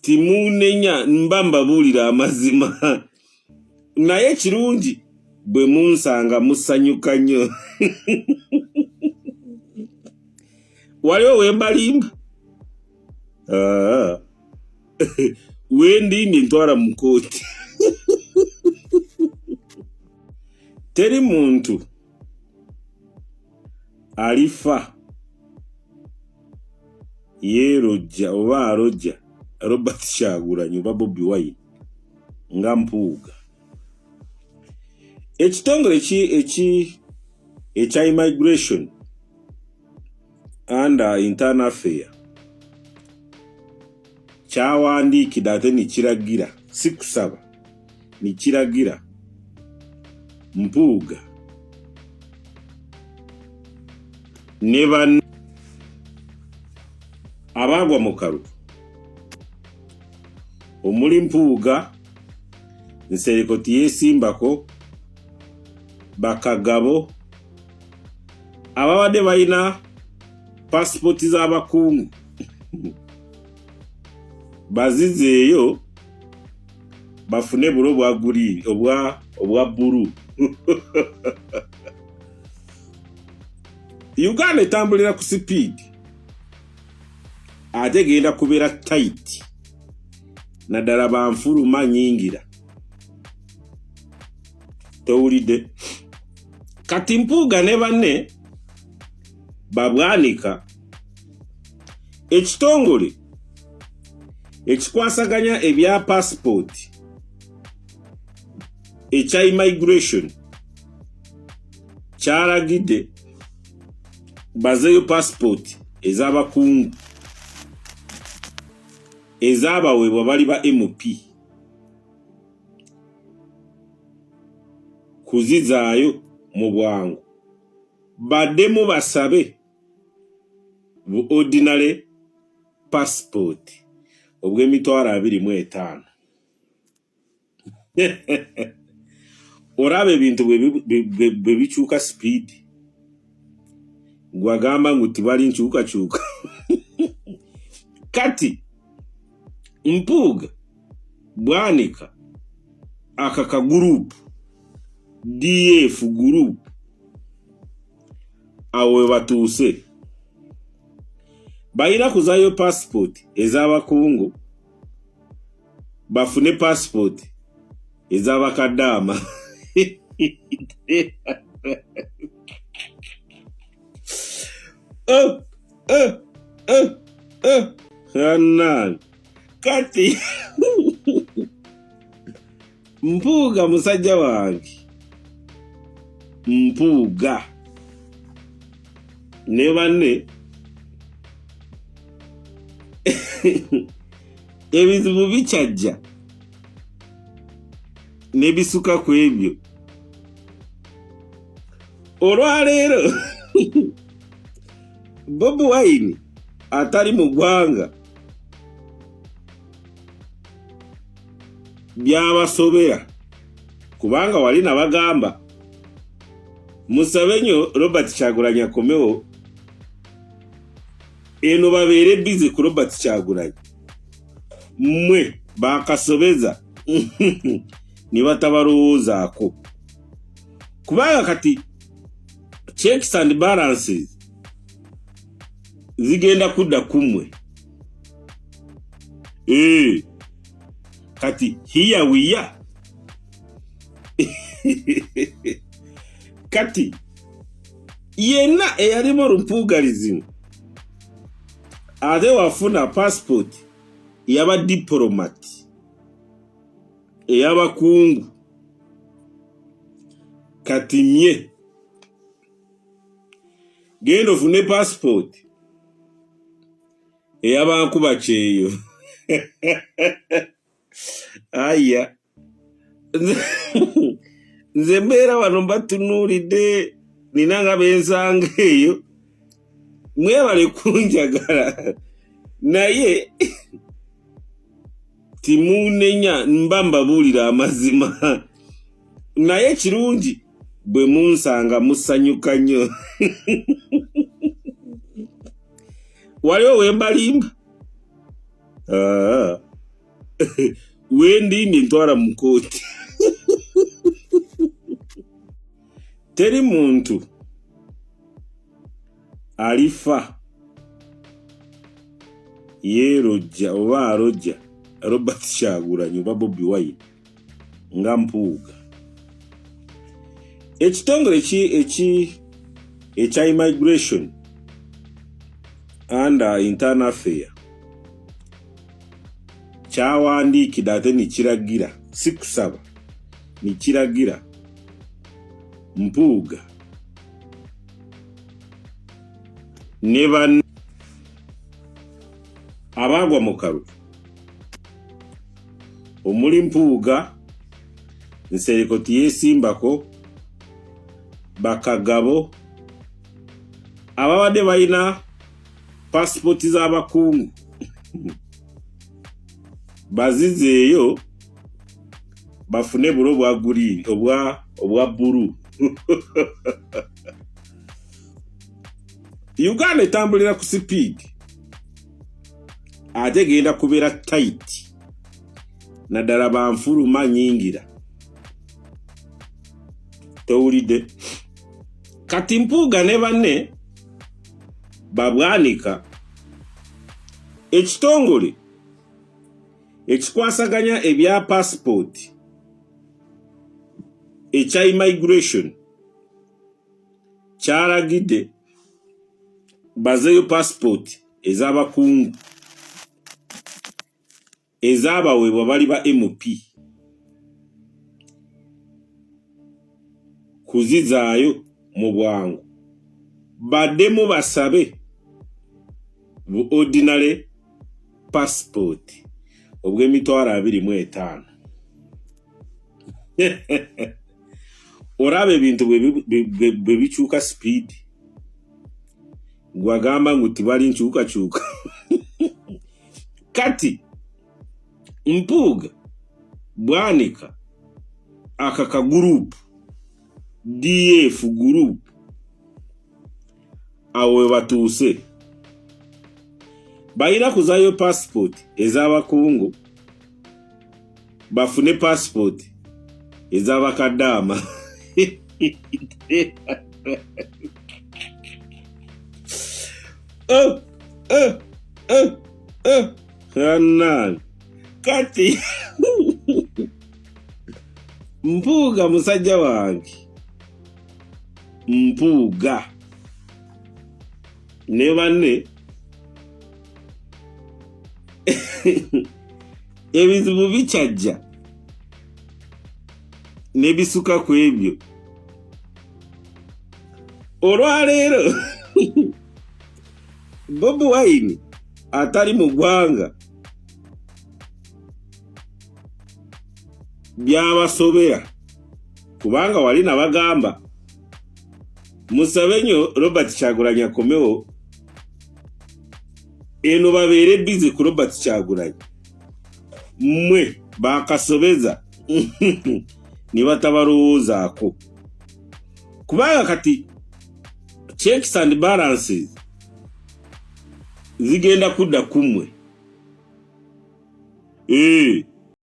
Timunenya, mba mbabuulira amazima, naye kirungi bwe munsanga musanyuka nnyo. Waliwo wembalimba? Ah. Wendimye ntwala mu kooti. Teri muntu alifa yeerojja oba alojja Robert Kyagulanyi oba Bobi Wine nga Mpuuga. Ekitongole eki ekya immigration under internal affair kyawandiikidde ate nikiragira, si kusaba, nikiragira Mpuuga ne banne abaagwa mu kalulu omuli Mpuuga, Nsereko tiyesimbako, Bakagabo ababadde balina pasipooti z'abakungu bazizeeyo bafune bulo obwa guriini obwa bbulu. Uganda etambulira ku sipiidi ate egenda kubeera tayiti naddala banfuluma nyingira towulidde. Kati Mpuuga ne banne babwanika ekitongole ekikwasaganya ebya pasipooti ekya immigration kyalagidde bazeeyo pasipooti ez'abakungu ezaabaweebwa bali ba MP kuzizaayo mu bwangu baddemu basabe bu ordinary passport obw'emitwalo 25. Olaba ebintu bwe bikyuka sipiidi, gwagamba ngu tibali nkyukakyuka. Kati Mpuuga bwanika aka kagurupu DF group awo we batuuse balina kuzayo passport ez'abakungu bafune passport ez'abakadaama. Oh, oh, oh, oh. Hannaan. Kati Mpuuga musajja wange Mpuuga ne banne ebizibu bikyajja nebisuka ku ebyo. Olwaleero Bobi Wine atali mu ggwanga byabasobera kubanga wali nabagamba musabe nnyo Robert Kyagulanyi akomewo eno babeere bizi ku Robert Kyagulanyi, mmwe bakasobeza ne batabalowoozaako kubanga kati checks and balances zigenda kudda kummwe. Kati here we are. Kati yenna eyalimu olumpuugalizimu ate wafuna passport yaba diplomat ey'abakungu, kati mye genda ofune passport ey'abankuba kyeyo. Aya, nze mbeera wano mbatunuulidde, nina nga bensanga eyo. Mwebale kunjagala, naye timunenya, mba mbabuulira amazima, naye kirungi bwe munsanga musanyuka nnyo. Waliwo wembalimba? Ah. Wendi nintwala mu kooti. Teri muntu alifa yeerojja oba alojja Robert Kyagulanyi oba Bobi Wine nga Mpuuga. Ekitongole eki ekya immigration under internal affair kyawandiikidde ate nikiragira, si kusaba, nikiragira Mpuuga ne banne abaagwa mu kalulu omuli Mpuuga, Nsereko tiyesimbako, Bakagabo ababadde balina pasipooti z'abakungu bazizeeyo bafune bulo obwa guliini obwa bbulu. Uganda etambulira ku sipiidi ate egenda kubeera tayiti naddala banfuluma nyingira towulidde. Kati Mpuuga ne banne babwanika ekitongole ekikwasaganya ebya pasipooti ekya immigration kyalagidde bazeeyo pasipooti ez'abakungu ezaabaweebwa bali ba MP kuzizaayo mu bwangu baddemu basabe bu ordinary passport obw'emitwalo 25. Olaba ebintu bwe bikyuka sipiidi, gwagamba ngu tibali nkyukakyuka. Kati Mpuuga bwanika aka kagurupu DF group awo we batuuse balina kuzayo passport ez'abakungu bafune passport ez'abakadaama. Oh, oh, oh, oh. Hannaan. Kati Mpuuga musajja wange Mpuuga ne banne ebizibu bikyajja nebisuka ku ebyo. Olwaleero Bobi Wine atali mu ggwanga byabasobera kubanga wali nabagamba musabe nnyo Robert Kyagulanyi akomewo eno babeere bizi ku Robert Kyagulanyi, mmwe bakasobeza ne batabalowoozaako kubanga kati checks and balances zigenda kudda kummwe.